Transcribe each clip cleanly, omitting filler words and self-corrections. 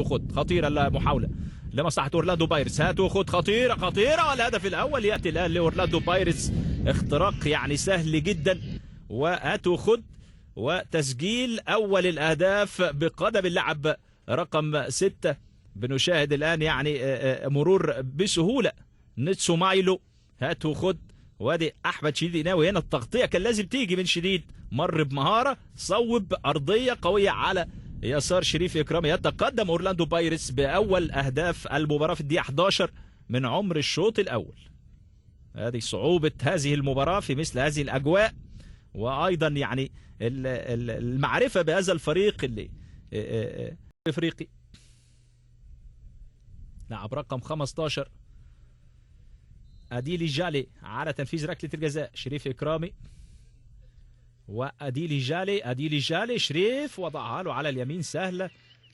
وخد، خطيرة المحاولة لمصلحة اورلاندو بايرتس، هات وخد، خطيرة خطيرة، والهدف الاول ياتي الان لاورلاندو بايرتس. اختراق يعني سهل جدا، وهات وخد، وتسجيل اول الاهداف بقدم اللاعب رقم 6. بنشاهد الان يعني مرور بسهولة نتسو مايلو، هات وخد، وادي احمد شديد ناوي. هنا التغطية كان لازم تيجي من شديد، مر بمهارة، صوب ارضية قوية على يسار شريف اكرامي. يتقدم اورلاندو بايرتس باول اهداف المباراة في الدقيقة 11 من عمر الشوط الاول. هذه صعوبة هذه المباراة في مثل هذه الاجواء، وايضا يعني المعرفة بهذا الفريق اللي افريقي. لاعب رقم 15 أديلي جالي على تنفيذ ركلة الجزاء، شريف إكرامي وأديلي جالي، أديلي جالي، شريف وضعها له على اليمين سهلة.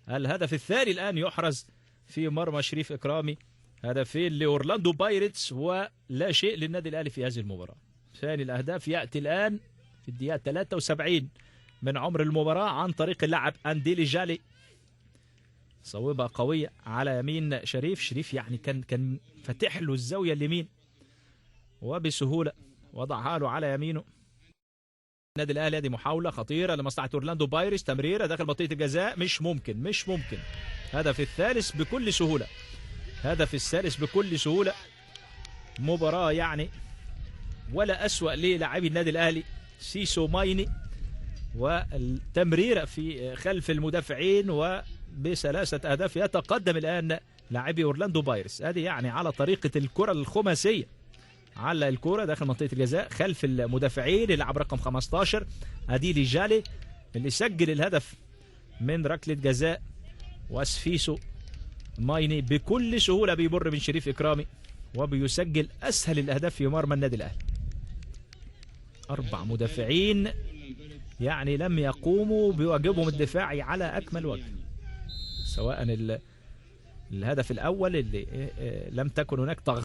الهدف الثاني الآن يحرز في مرمى شريف إكرامي. هدفين لأورلاندو بايرتس ولا شيء للنادي الأهلي في هذه المباراة. ثاني الأهداف يأتي الآن في الدقيقة 73 من عمر المباراة عن طريق اللاعب أنديلي جالي. صوبة قوية على يمين شريف، شريف يعني كان فاتح له الزاوية اليمين وبسهولة وضعها له على يمينه. النادي الأهلي، هذه محاولة خطيرة لمصلحة أورلاندو بايرتس، تمريرة داخل منطقة الجزاء، مش ممكن مش ممكن. هدف الثالث بكل سهولة، هدف الثالث بكل سهولة. مباراة يعني ولا أسوأ للاعبي النادي الأهلي. سيسو مايني والتمريرة في خلف المدافعين، وبثلاثة أهداف يتقدم الآن لاعبي أورلاندو بايرتس. هذه يعني على طريقة الكرة الخماسية، على الكرة داخل منطقة الجزاء خلف المدافعين. اللاعب رقم 15 أديلي جالي اللي سجل الهدف من ركلة جزاء، وسفيسو مايني بكل سهولة بيمر من شريف إكرامي وبيسجل أسهل الأهداف في مرمى النادي الأهلي. 4 مدافعين يعني لم يقوموا بواجبهم الدفاعي على أكمل وجه، سواء الهدف الأول اللي لم تكن هناك تغطية